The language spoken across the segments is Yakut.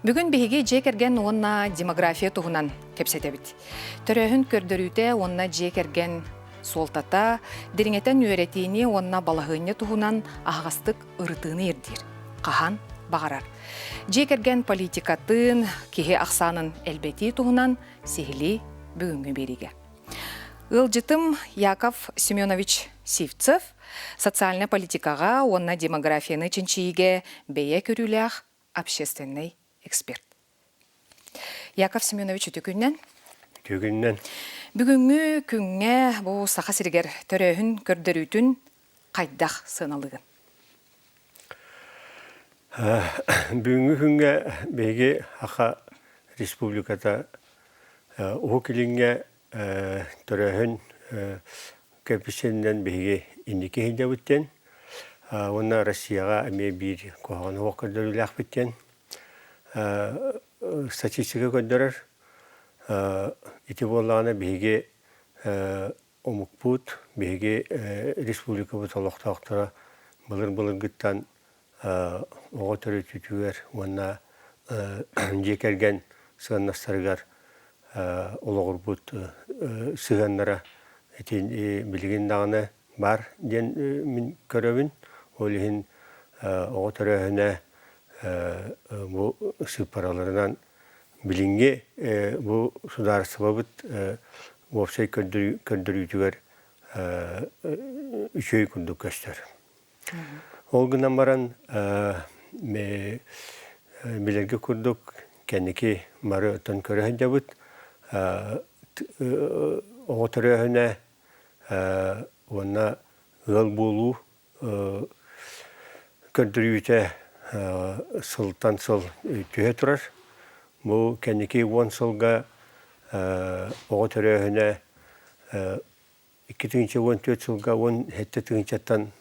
Бүгүн биһиги дьиэ кэргэн уонна демография туһунан кэпсэтэбит. Төрөөһүн көрдөрүүтэ уонна дьиэ кэргэн суолтата, дириҥэтэн үөрэтиини уонна балаһыанньа туһунан аһаҕастык ырытыыны ирдиир. Хаһан баҕарар. Дьиэ кэргэн политикатын, киһи ахсаанын элбэтии туһунан сиһилии бүгүҥҥү биэриигэ. Ыалдьытым Яков Семенович Сивцев социальнай политикаҕа уонна демографияны чинчийиигэ бэйэ көрүүлээх общественный эксперт. Яков Семенович үтүө күннэн. Үтүө күннэн. Бүгүҥҥү күҥҥэ бу Саха сиригэр төрөөһүн көрдөрүүтүн хайдах сыаналыыгын? Бүгүҥҥү күҥҥэ биһиги Саха Республиката Уһук Илиҥҥэ төрөөһүн коэффициенинэн биһиги инники сылдьабыт диэн уонна Россияҕа эмиэ биир куһаҕан уһук көрдөрүүлээхпит диэн статистика көрдөрөр. Ити буоллаҕына биһиги омукпут, биһиги республикабыт олохтоохторо былыр-былыргыттан оҕо төрөтүүтүгэр уонна дьиэ кэргэн сыаннастарыгар олоҕурбут сыһыаннара ити билигин даҕаны баар диэн мин көрөбүн. Ол иһин оҕо төрөөһүнэ бу сыыппараларынан билиҥҥи бу судаарыстыбабыт уопсай көрдөрүүтүгэр үчүгэй курдук көстөр. Ол гынан баран билэргэ курдук кэнники бары оттон көрө сылдьабыт оҕо төрөөһүнэ уонна ыал буолуу көрдөрүүтэ сылтан сыл түһэ турар. Бу кэнники 10 сылга оҕо төрөөһүнэ 2014 сылга 17 тыһыынчаттан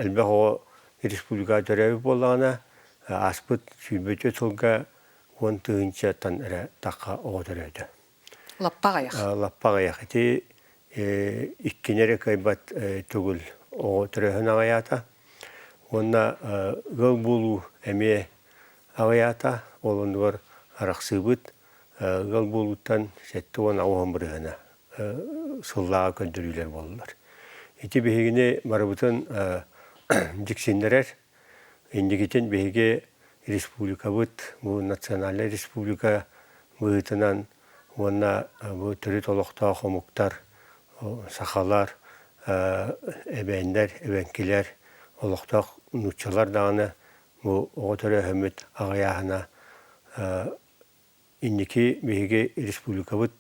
элбэх оҕо республикаҕа төрөөбүт буоллаҕына, ааспыт 24 сылга 10 тыһыынчаттан эрэ тахха оҕо төрөөтө. Лаппа аҕыйах. Лаппа аҕыйах. Ити иккини эрэ кыайбат төгүл оҕо төрөөһүн аҕыйаата. Уонна ыал буолуу эмиэ аҕыйаата. Ол оннугар арахсыыбыт ыал буолууттан 78 бырыһыана сыллааҕы көрдөрүүлэр буоллулар. Ити биһигини барыбытын дьиксиннэрэр. Инникитин биһиги республикабыт бу национальнай республика быһыытынан уонна бу төрүт олохтоох омуктар, сахалар, эбээннэр, эбэҥкилэр, олохтоох нууччалар даҕаны бу оҕо төрөөһүммүт аҕыйааһына инники биһиги республикабыт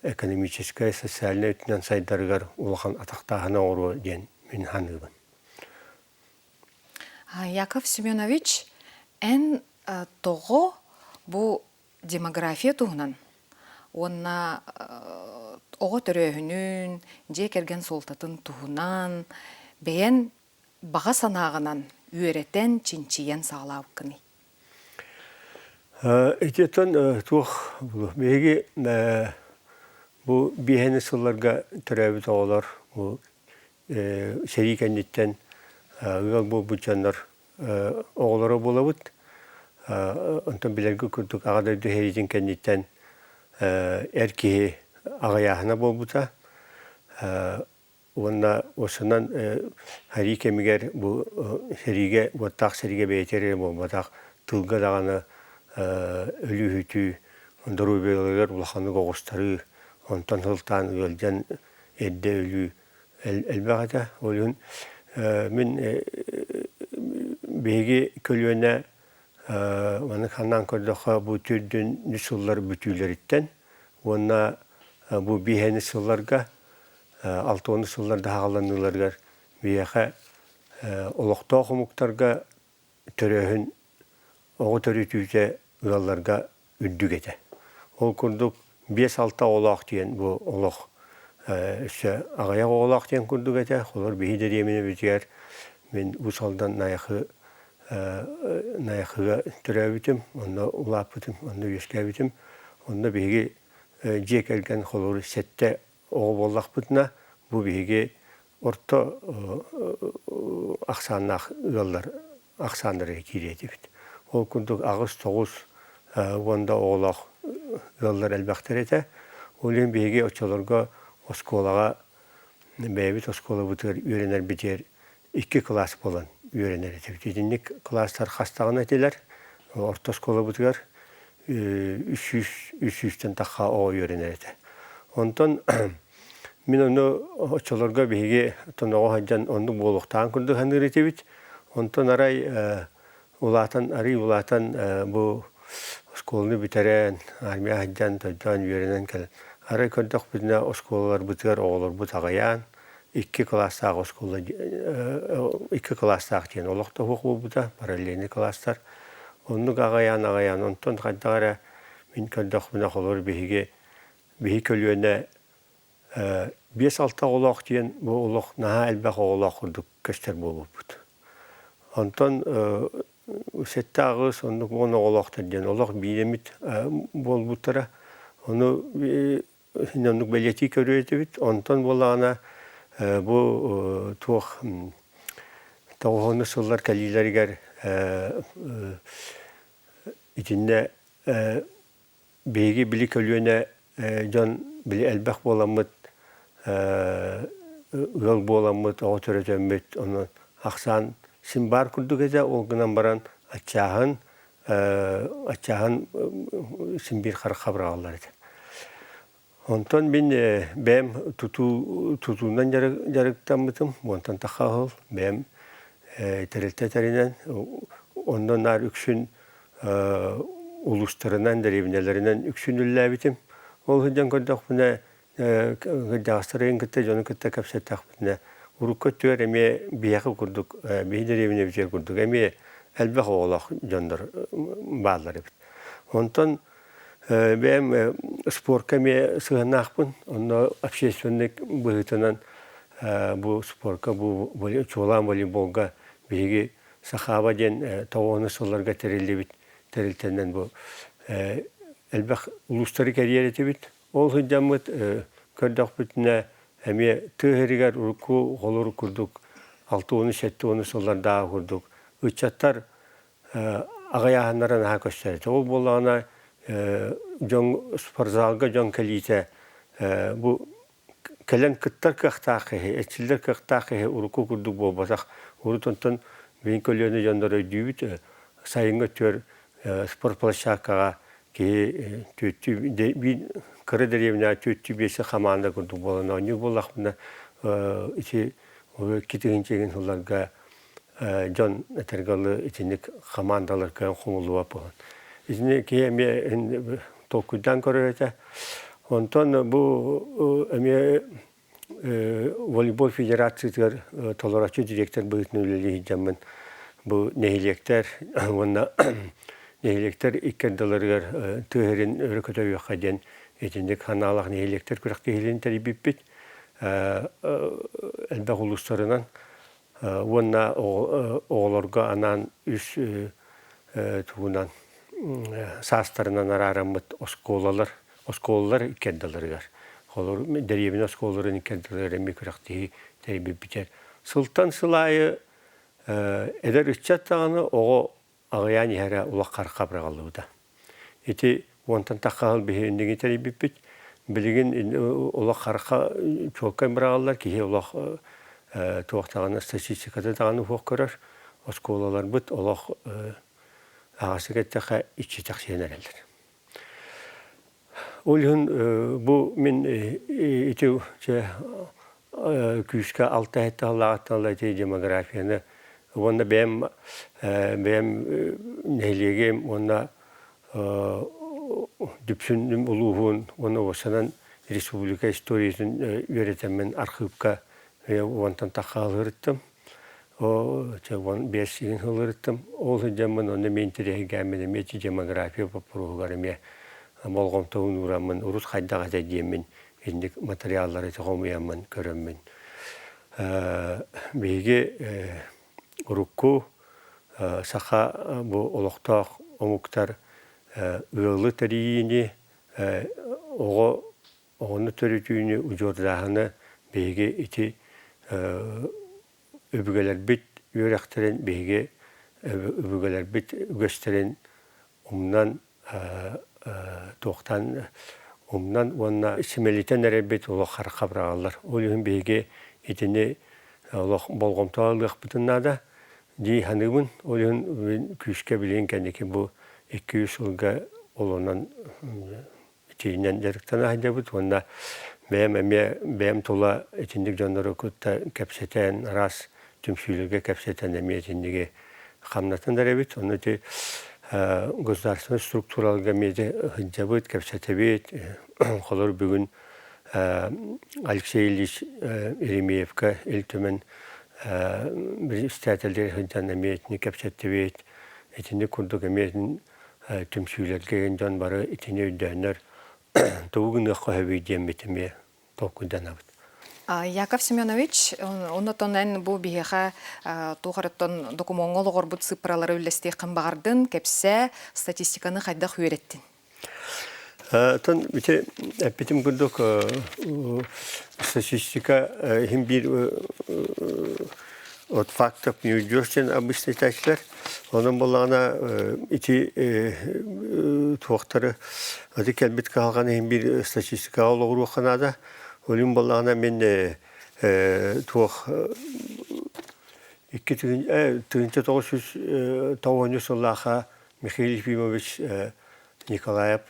экономическай, социальнай өттүнэн сайдарыгар улахан атахтааһыны оҥоруо диэн мин саныыбын. Яков Семенович, эн тоҕо бу демография туһунан уонна оҕо төрөөһүнүн, дьиэ кэргэн суолтатын туһунан бэйэн баҕа санааҕынан үөрэтэн, чинчийэн саҕалаабыккыный? Ититтэн туох биһиги бу биэһэни сылларга төрөөбүт оҕолор бу сэрии кэнниттэн ыал буолбут дьоннор оҕолоро буолабыт. Онтон билэргэ курдук Аҕа дойду сэриитин кэнниттэн эр киһи аҕыйааһына буолбута. Уонна осунан сэрии кэмигэр бу сэриигэ, уоттаах сэриигэ бэйэтэ эрэ буолбатах, тылга даҕаны өлүү-сүтүү, доруобуйаларыгар улаханнык оҕустарыы, онтон сылтаан ыалдьан эрдэ өлүү элбэх этэ. Ол иһин мин биһиги көлүөнэ маннык санаан көрдөххө, бу төрдүн сыллар бүтүүлэриттэн уонна бу биэһэни сылларга 60 сылларда саҕаланыыларыгар биһиэхэ олохтоох омуктарга төрөөһүн оҕо төрүтүүтэ ыалларга үрдүк этэ. Ол курдук 5-6 оҕолоох диэн бу олох өссө аҕыйах оҕолоох диэн курдук этэ. Холор биһи дэриэбинэбитигэр мин Уус Алдан Найахы Найахыга төрөөбүтүм, онно улааппытым, онно үөскээбитим. Онно биһиги дьиэ кэргэн холобур сэттэ оҕо буоллахпытына, бу биһиги орто ахсааннаах ыаллар ахсааннарыгар киириэ этибит. Ол курдук аҕыс-тоҕус уонда оҕолоох ыаллар элбэхтэр этэ. Ол иһин биһиги оччолорго оскуолаҕа бэйэбит оскуолабытыгар үөрэнэрбитигэр икки кылаас буолан үөрэнэр этибит. Итинник кылаастар хастаҕына этилэр. Орто оскуолабытыгар 300 үс тахха оҕо үөрэнэр этэ. Онтон мин ону оччолорго биһиги тоноҕо сылдьан оннук буолуохтааҕын курдук саныыр этибит. Онтон арай улаатан, арыый улаатан бу оскуоланы бүтэрэн, армия сылдьан, тойдоон үөрэнэн кэлэн, арай көрдөхпүтүнэ оскуолаларбытыгар оҕолорбут аҕыйаан, икки кылаастаах оскуола икки кылаастаах диэн олох да суох буолбута, параллельный кылаастар. Оннук аҕыйаан-аҕыйаан, онтон хайдах эрэ мин көрдөхпүнэ холобур биһиги биһи көлүөнэ биэс-алта оҕолоох диэн бу олох наһаа элбэх оҕолоох курдук көстөр буолбуппут. Онтон сэттэ-аҕыс оннук 10 оҕолоохтор диэн олох биир эмит буолбуттара. Ону оннук бэлиэтии көрүө этибит. Онтон буоллаҕына бу туох тоҕуһуну сыллар кэлиилэригэр итиннэ биһиги били көлүөнэ дьон били элбэх буоламмыт ыал буоламмыт оҕо төрөтөммүт онон ахсаан син баар курдук этэ ол гынан баран аччааһын аччааһын син биир харахха быраҕаллар этэ. Онтон мин бэйэм тутуу тутуунан дьарыктаммытым уонтан тахха сыл бэйэм тэрилтэ тэринэн онно наар үксүн улуустарынан дэриэбинэлэринэн үксүн үлэлээбитим. Ол сылдьан көрдөхпүнэ кырдьаҕастарын кытта дьону кытта кэпсэттэхпитинэ урукку өттүгэр эмиэ биһиэхэ курдук биһи дэриэбинэбитигэр курдук эмиэ элбэх оҕолоох дьоннор бааллар эбит. Онтон бэйэм спорка эмиэ сыһыаннаахпын. Онно общественник быһыытынан бу спорка бу чуолаан волейболга биһиги Сахаба диэн тоҕуону сылларга тэриллибит тэрилтэнэн бу элбэх улуустары кэрийэр этибит. Ол сылдьаммыт көрдөхпүтүнэ эмиэ тыа сиригэр урукку холур курдук 60-70 сыллардааҕы курдук ыччаттар аҕыйааһыннара наһаа көстөр этэ. Ол буоллаҕына дьон спортзалга дьон кэлиитэ бу кэлэн кыттар кыахтаах киһи, эрчиллэр кыахтаах киһи урукку курдук буолбатах. Урут онтон билин көлүөнэ дьоннор өйдүүбүт сайыҥҥы өттүгэр спортплощадкаҕа киһи түөттүү биир кыра дэриэбинэҕэ түөттүү биэсэ хамаанда курдук буолан оонньуур буоллахпына ити 2 000 игин сылларга дьон этэргэ дылы итинник хамаандалар кыайан хомуллубат буолан. Итини киһи эмиэ толкуйдаан көрөр этэ. Онтон бу эмиэ волейбол федерациятыгар толорооччу директор быһыытынан үлэлии сылдьаммын бу нэһилиэктэр уонна нэһилиэктэр икки ардыларыгар тыа сирин өрө көтөҕүөххэ диэн итинник санаалаах нэһилиэктэр күрэхтэһиилэрин тэрийбиппит. Элбэх улуустарынан уонна оҕолорго анаан үс тугунан саастарынан араараммыт оскуолалар оскуолалар икки ардыларыгар холобур дэриэбинэ оскуолаларын икки ардыларыгар эмиэ күрэхтэһии тэрийбиппитэ. Сылтан сыл аайы эдэр ыччат даҕаны оҕо аҕыйаан иһэрэ улах харахха быраҕыллыбыта. Ити уонтан тахха сыл биһи инники тэрийбиппит. Билигин олох харахха чуолкай быраҕаллар, киһи олох туох даҕаны статистиката даҕаны суох көрөр. Оскуолаларбыт олох аҕасык эттэххэ иччитэхсийэн эрэллэр. Ол иһин бу мин ити күүскэ алта-сэттэ сыллааҕыттан ыла ити демографияны уонна бэйэм бэйэм нэһилиэгим уонна Дүпсүнүм улууһун уонна уопсанан республика историятын үөрэтэммин архыыпка уонтан тахха ылырыттым. 15 сылын ылырыттым. Ол сылдьаммын онно эмиэ интэриэһиргээммин эмиэ ити демография боппуруоһугар эмиэ болҕомтобун уураммын урут хайдах этэ диэммин инник материаллары хомуйаммын көрөммүн биһиги урукку саха бу олохтоох омуктар ыалы тэрийиини оҕо оҕону төрөтүүнү удьуордааһыны биһиги ити өбүгэлэрбит үөрэхтэрин биһиги Өбүгэлэрбит үгэстэрин умнан туохтан умнан уонна симэлитэн эрэрбит олох харахха быраҕаллар. Ол иһин биһиги итини олох болҕомтоҕо ылыахпытын наада дии саныыбын. Ол иһин күүскэ билигин кэнники бу 200 сылга олонон итинэн дьарыктана сылдьабыт уонна бэйэм эмиэ бэйэм тула итинник дьоннору кытта кэпсэтэн, араас түмсүүлэргэ кэпсэтэн эмиэ итинниги хамнатан эрэбит. Ону ити государственнай структураларга эмиэ сылдьабыт, кэпсэтэбит. Холор бүгүн Алексей Ильич Еремеевка Ил Түмэн председателлэр сылдьан эмиэ итини кэпсэттибит. Итинник курдук эмиэ түмсүүлэргэ дьон бары итини өйдөөннөр тугу гыныахха сөбүй диэммит эмиэ толкуйданабыт. Яков Семенович, оннотон эн бу биһиэхэ туох эрэ докумуоҥҥа олоҕорбут сыыппаралары үллэстиэххин баҕардын, кэпсээ, статистиканы хайдах үөрэттин? Тон ити эппитим курдук статистика иһин биир от фактов не уйдешь диэн обычно этээччилэр. Онон буоллаҕына ити туохтары ити кэлбит кыһалҕаны иһин биир статистикаҕа олоҕуруохха наада. Ол иһин буоллаҕына мин туох 2990 сыллаахха Михаил Ефимович Николаев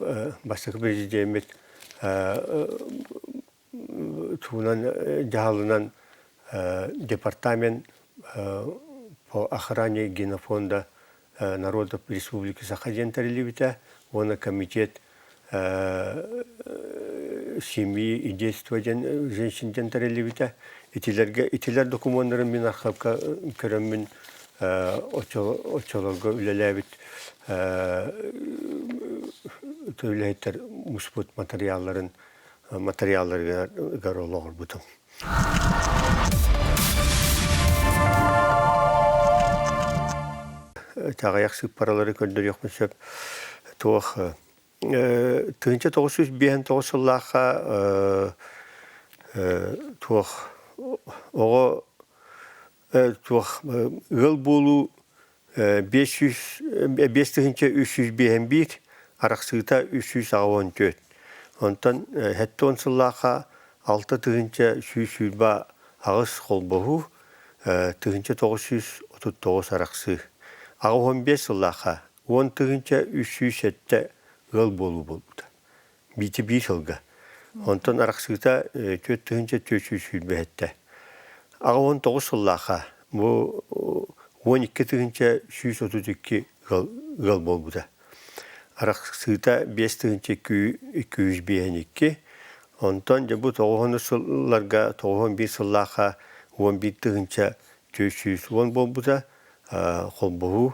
бастакы президеммит туһунан дьаһалынан департамент по охране генофонда народов Республики Саха диэн тэриллибитэ уонна комитет семьи и детства диэн женщин диэн тэриллибитэ. Итилэргэ итилэр докумуоннарын мин архивка көрөммүн оччолорго үлэлээбит үлэһиттэр муспут матырыйаалларын матырыйаалларыгар олоҕурбутум. Аҕыйах сыыппаралары көрдөрүөхпүн сөп. Туох 1959 сыллаахха туох оҕо туох ыал буолуу 5351 арахсыыта 384. Онтон 70 сыллаахха 6128 холбоһуу, 1939 арахсыы. 85 сыллаахха 10307 ыал буолуу буолбута. Биити биир сылга. Онтон арахсыыта 4427. 89 сыллаахха бу 12132 ыал буолбута. Арахсыыта 5252. Онтон дьэ бу 90 сылларга 91 сыллаахха 11410 буолбута. Холбоһуу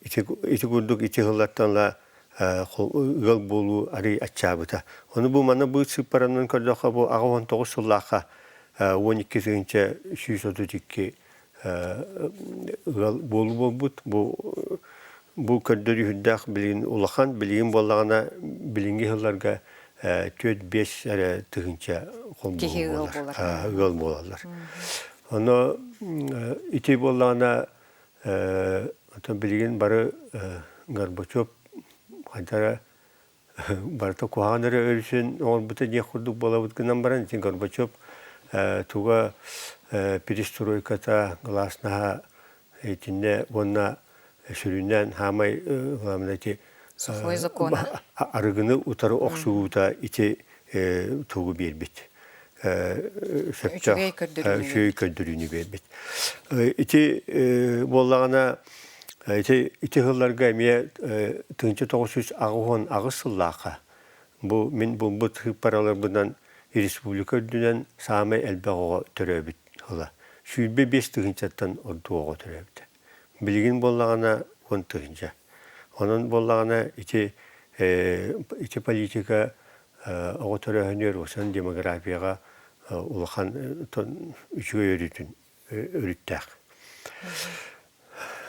ити курдук ити сыллартан ыла ыал буолуу арый аччаабыта. Ону бу манна бу сыыппаранан көрдөххө бу 89 сыллаахха 12132 ыал буолуу буолбут. Бу бу көрдөрүүһүрдээх билигин улахан, билигин буоллаҕына билиҥҥи сылларга 4-5 эрэ тыһыынча Киһи ыал буолар. Ыал буолаллар. Ону ити буоллаҕына оттон билигин бары Горбачев хайдара барыта куһаҕан эрэ өрүсүн оҥорбута диэх курдук буолабыт гынан баран ити Горбачев туга перестройката гласнаһа итиннэ уонна сүрүннээн хаамай главное ити Сухой закона. Арыгыны утары охсуһуута ити тугу биэрбит сөптөөх үчүгэй көрдөрүүнү биэрбит. Ити буоллаҕына ити ити сылларга эмиэ 1988 сыллаахха бу мин булбут сыыппараларбынан республика үрдүнэн саамай элбэх оҕо төрөөбүт сыла. 25 тыһыынчаттан ордук оҕо төрөөбүтэ. Билигин буоллаҕына 10 тыһыынча. Онон буоллаҕына ити ити политика оҕо төрөөһүнүгэр уонна демографияҕа улахан үчүгэй өрүтүн өрүттээх.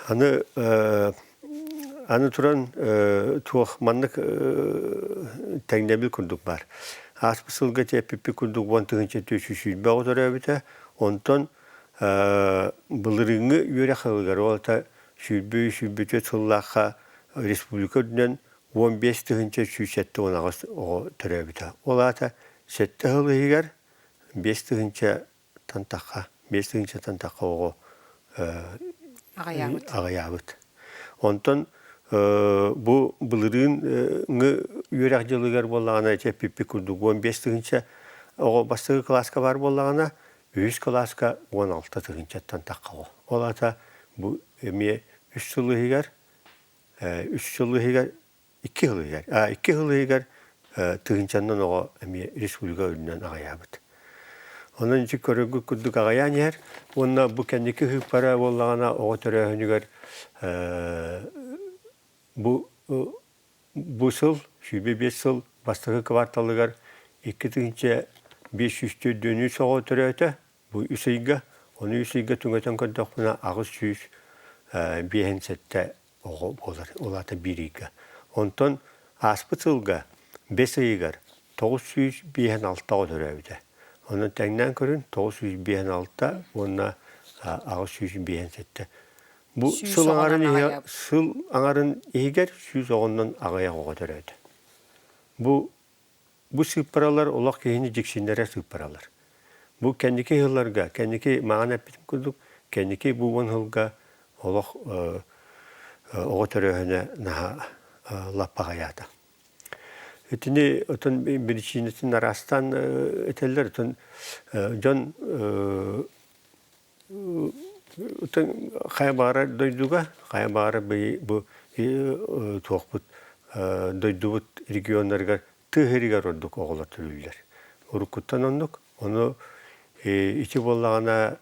Аны аны туран туох маннык тэҥнэбил курдук баар. Ааспыт сылга эппиппит курдук 10 420 оҕо төрөөбүтэ. Онтон былырыыҥҥы үөрэх сылыгар ол 123-124 сыллаахха республика үрдүнэн 15 178 оҕо төрөөбүтэ. Ол аата 7 сыл иһигэр 5 тыһыынчаттан тахха, 5 тыһыынчаттан тахха оҕо Аҕыйаабыт. Аҕыйаабыт. Онтон бу былырыын үөрэх дьылыгар буоллаҕына эппиппит курдук 15 тыһыынча оҕо бастакы кылааска баар буоллаҕына, үһүс кылааска 16 тыһыынчаттан тахха оҕо. Ол аата бу эмиэ 3 сыл иһигэр, 3 сыл иһигэр, 2 сыл иһигэр, 2 сыл иһигэр тыһыынчаннан оҕо эмиэ республика үрдүнэн аҕыйаабыт. Онон ити көрөргүт курдук аҕыйаан иһэр уонна бу кэнники сыыппара буоллаҕына оҕо төрөөһүнүгэр бу бу сыл 25 сыл бастакы кварталыгар 2543 оҕо төрөөтө бу 3 ыйга. Ону 3 ыйга түҥэтэн көрдөхпүнэ 857 оҕо буолар, ол аата 1 ыйга. Онтон ааспыт сылга 5 ыйыгар 956 оҕо төрөөбүтэ. Онон тэҥнээн көрүн 956 уонна 857. Бу 100 сыл оҕонон аҥарын аҕыйаабыт. сыл аҥарын иһигэр 100 оҕоннон аҕыйах оҕо төрөөтө. Бу бу сыыппаралар олох киһини дьиксиннэрэр сыыппаралар. Бу кэнники сылларга, кэнники маҕан эппитим курдук, кэнники бу 10 сылга олох оҕо төрөөһүнэ наһаа лаппа аҕыйаата. Итини отон биричиинэтин араастаан этэллэр, отон дьон хайа баҕарар дойдуга, хайа баҕарар бу туохпут дойдубут регионнарыгар тыа сиригэр ордук оҕолор төрүүллэр. Уруккуттан оннук. Ону ити буоллаҕына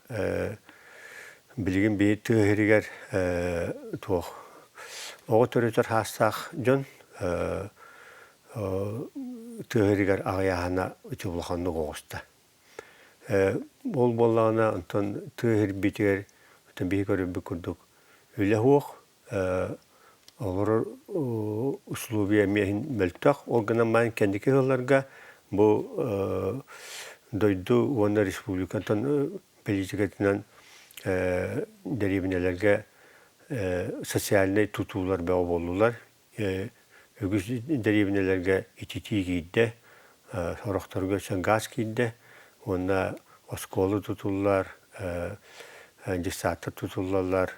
билигин биһи тыа сиригэр туох оҕо төрөтөр саастаах дьон тыа сиригэр аҕыйааһына ити улаханнык оҕуста. Ол буоллаҕына онтон тыа сирбитигэр биһи көрөрбүт курдук үлэ суох, олорор условия эмиэ мөлтөх. Ол гынан баран кэнники сылларга бу дойду уонна республикаттан политикатынан дэриэбинэлэргэ социальнай тутуулар бөҕө буоллулар. Үгүс дэриэбинэлэргэ ититии киирдэ, сорохторго газ киирдэ уонна оскуола тутуллар, детсадтар тутуллаллар,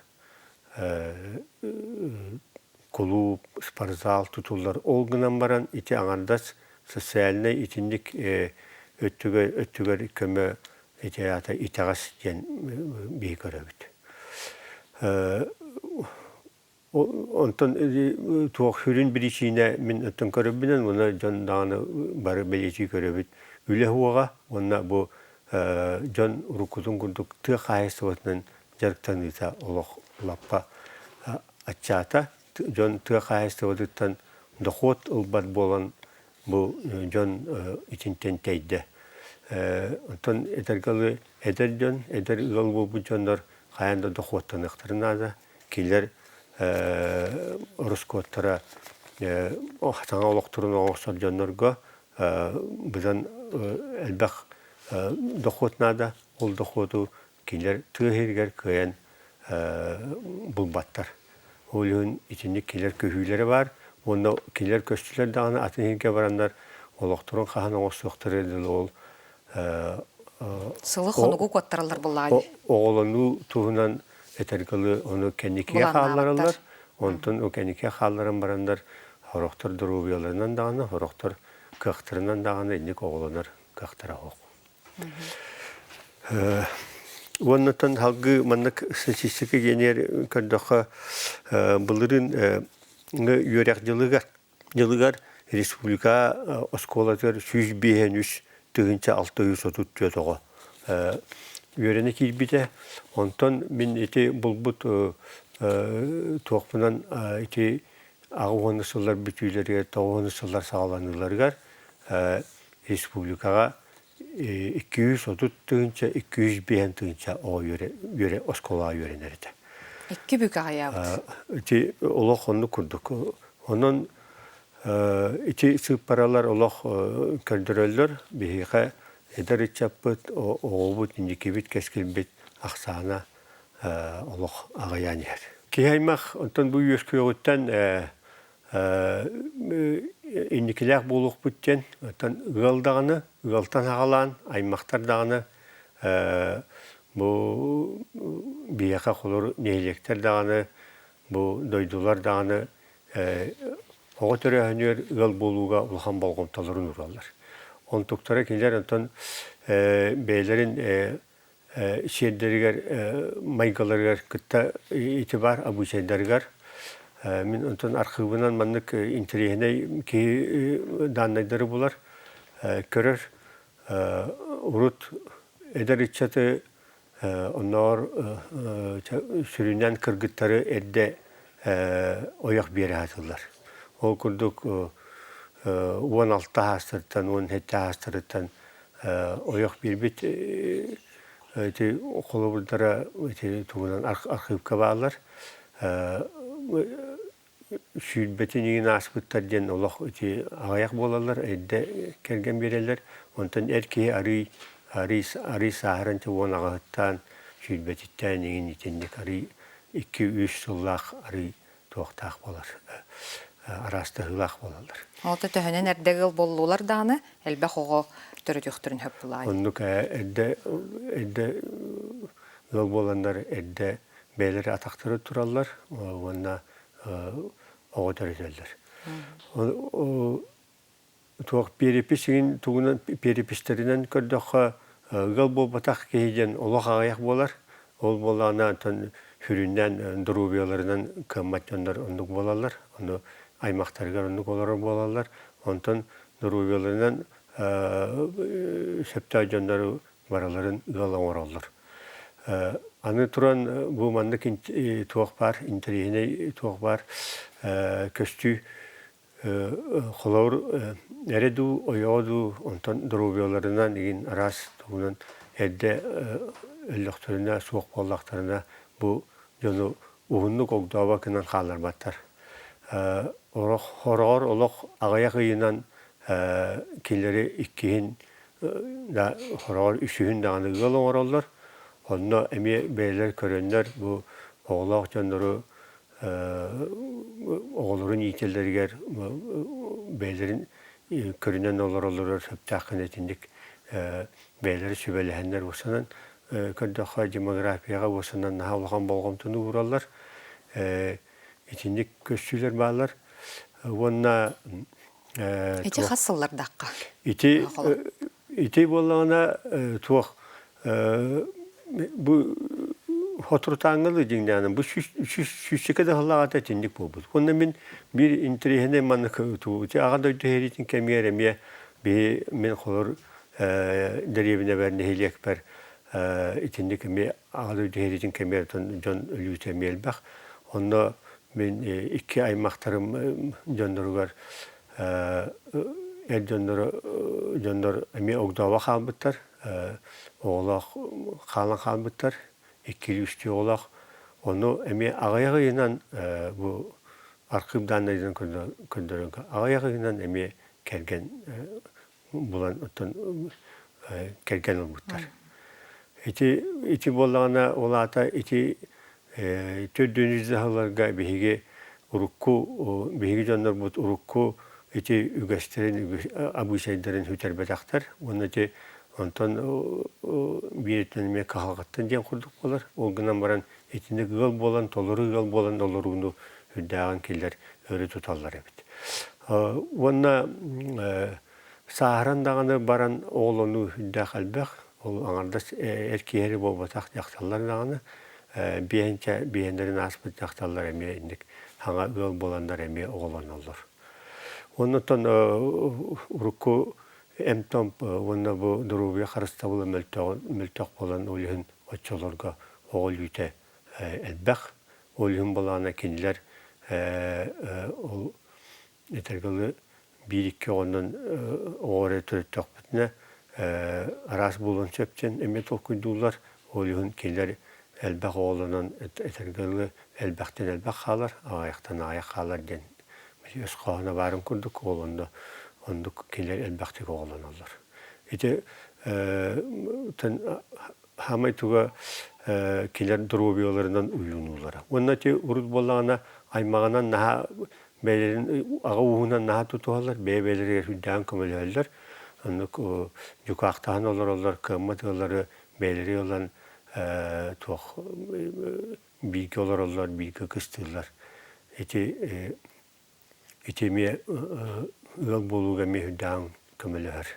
кулууп, спортзал тутуллар. Ол гынан баран ити аҥардас социальнай итинник өттүгэр, өттүгэр көмө ити аата итэҕэс диэн биһи көрөбүт. Онтон туох сүрүн биричиинэ мин оттон көрөрбүнэн уонна дьон даҕаны бары бэлиэтии көрөбүт үлэ суоҕа уонна бу дьон уруккутун курдук тыа хаһаайыстыбатынан дьарыктаныыта олох лаппа аччаата. Дьон тыа хаһаайыстыбатыттан дохуот ылбат буолан бу дьон итинтэн тэйдэ. Онтон этэргэ дылы эдэр дьон, эдэр ыал буолбут дьоннор хайаан да дохуоттаныахтарын наада. Кинилэр ороскуоттара саҥа олохторун оҥостор дьоннорго быдан элбэх дохуот наада. Ол дохуоту кинилэр тыа сиригэр кыайан булбаттар. Ол иһин итинник кинилэр көһүүлэрэ баар уонна кинилэр көстүлэр даҕаны атын сиргэ бараннар олохторун хаһан оҥостуохтара дылы ол Сылы хонугу куоттараллар буоллаҕа дии. Оҕолонуу туһунан этэргэ дылы ону кэнникигэ хааллараллар. Былааннаабыттар. Онтон ол кэнникигэ хаалларан бараннар сорохтор доруобуйаларынан даҕаны, сорохтор кыахтарынан даҕаны инник оҕолонор кыахтара суох. Уоннаттан салгыы маннык статистика диэнигэр көрдөххө былырыын үөрэх дьылыгар дьылыгар республика оскуолатыгар 153 634 оҕо үөрэнэ киирбитэ. Онтон мин ити булбут туохпунан ити 80 сыллар бүтүүлэригэр, 90 сыллар саҕаланыыларыгар республикаҕа 230 тыһыынча, 205 тыһыынча оҕо үөрэ оскуолаҕа үөрэнэр этэ. Икки бүк аҕыйаабыт. Ити олох оннук курдук. Онон ити сыыппаралар олох көрдөрөллөр. Биһиэхэ эдэр ыччаппыт, оҕобут, инникибит, кэскилбит ахсаана олох аҕыйаан иһэр. Киһи аймах онтон бу үөскүөҕүттэн инникилээх буолуохпут диэн, оттон ыал даҕаны, ыалтан саҕалаан аймахтар даҕаны бу биһиэхэ холор нэһилиэктэр даҕаны, бу дойдулар даҕаны оҕо төрөөһүнүгэр ыал буолууга улахан болҕомтолорун уураллар. Онтуктара кинилэр онтон бэйэлэрин сиэрдэригэр майгыларыгар кытта ити баар обычайдарыгар мин онтон архыыбынан маннык интэриэһинэй киһи дааннайдары булар көрөр урут эдэр ыччаты оннооҕор сүрүннээн кыргыттары эрдэ ойох биэрэ сатыыллар ол курдук 16 аастарыттан 17 аастарыттан ойох биэрбит ити холобурдара ити туһунан архыыпка бааллар. Сүүрбэтин иҥин ааспыттар диэн олох ити аҕыйах буолаллар, эрдэ кэргэн биэрэллэр. Онтон эр киһи арыый арыый арыый сааһыран 18-ттан сүүрбэтиттээн иҥин итинник арыый 2-3 сыллаах арыый туохтаах буолар, араастаһыылаах буолаллар. Ол төһөнөн эрдэ ыал буоллулар даҕаны элбэх оҕо төрөтүөхтэрин сөп булаай. Оннук эрдэ эрдэ ыал буоланнар эрдэ бэйэлэрэ атахтары тураллар уонна оҕо төрөтөллөр. Туох перепись игин тугунан переписьтэринэн көрдөххө ыал буолбатах киһи диэн олох аҕыйах буолар. Ол буоллаҕына онтон сүрүннээн доруобуйаларынан кыаммат дьоннор оннук буолаллар. Ону аймахтарыгар оннук олорор буолаллар. Онтон доруобуйаларынан сөптөөх дьоннору барыларын ыал оҥороллор. Аны туран бу маннык туох баар интэриэһинэй туох баар көстүү Холобур, эрэ дуу, ойоҕо дуу, онтон доруобуйаларынан игин араас тугунан эрдэ өллөхтөрүнэ, суох буоллахтарына, бу дьону уһуннук огдообо гынан хаалларбаттар. Хороҕор олох аҕыйах ыйынан кинилэри иккиһин да хороҕор үсүһүн даҕаны ыал оҥороллор. Онно эмиэ бэйэлэр көрөннөр бу оҕолоох дьоннору оҕолорун иитэллэригэр бэйэлэрин көрүнэн олороллоругар сөптөөх гына итинник бэйэлэрэ сүбэлэһэннэр уосанан көрдөххө демографияҕа уосанан наһаа улахан болҕомтону уураллар итинник көстүүлэр бааллар уонна Ити хас сыллардахха? Ити ити буоллаҕына туох бу соторутааҥҥылыы дьиҥнээнэ бу сүүсчэкэ да сыллааҕыта итинник буолбут. Уонна мин биир интэриэһинэй маннык ити Аҕа дойду сэриитин кэмигэр эмиэ биһи мин холор дэриэбинэбэр нэһилиэкпэр итинник эмиэ Аҕа дойду сэриитин кэмигэр дьон өлүүтэ эмиэ элбэх. Онно мин икки аймахтарым дьонноругар эр дьонноро дьоннор эмиэ огдообо хаалбыттар оҕолоох хаалан хаалбыттар иккилии-үстүү оҕолоох ону эмиэ аҕыйах ыйынан бу архыып дааннайынан көрдөрөн аҕыйах ыйынан эмиэ кэргэн булан оттон кэргэн ылбыттар. Ити ити буоллаҕына ол аата ити төрдүнүс дьаһалларга биһиги урукку биһиги дьоннорбут урукку ити үгэстэрин абыычайдарын сүтэрбэтэхтэр уонна ити онтон биир өттүнэн эмиэ кыһалҕаттан диэн курдук буолар. Ол гынан баран итинник ыал буолан толору ыал буолан олорууну үрдээҕин киллэр өрө туталлар эбит. Уонна сааһыран даҕаны баран оҕолонуу үрдээх элбэх. Ол аҥардас эр киһи эрэ буолбатах дьахталлар даҕаны биэһинчэ биэһиннэрин ааспыт дьахталлар эмиэ инник саҥа ыал буоланнар эмиэ оҕолоноллор. Оннуттан урукку эмп-томп уонна бу доруобуйа харыстабыла мөлтөх буолан ол иһин оччолорго оҕо өлүүтэ элбэх. Ол иһин былаана кинилэр ол этэргэ дылы биир-икки оҕонон оҕо эрэ төрөттөхпүтүнэ араас буолуон сөп диэн эмиэ толкуйдууллар. Ол иһин кинилэр элбэх оҕолонон этэргэ дылы элбэхтэн элбэх хаалар, аҕыйахтан аҕыйах хаалар диэн өс хоһооно баарын курдук ол онно оннук кинилэр элбэхтик оҕолоноллор. Ити саамай туга Кинилэр доруобуйаларынан уйунуулара. Уонна ити урут буоллаҕына аймаҕынан наһаа бэйэлэрин аҕа ууһунан наһаа тутуһаллар, бэйэ-бэйэлэригэр сүрдээҕин көмөлөһөллөр. Оннук дьукаахтаһан олороллор, кыаммат ыаллары бэйэлэри ылан туох бииргэ олороллор, бииргэ кыстыыллар. Ити ити эмиэ ыал буолууга эмиэ сүрдээҕин көмөлөһөр.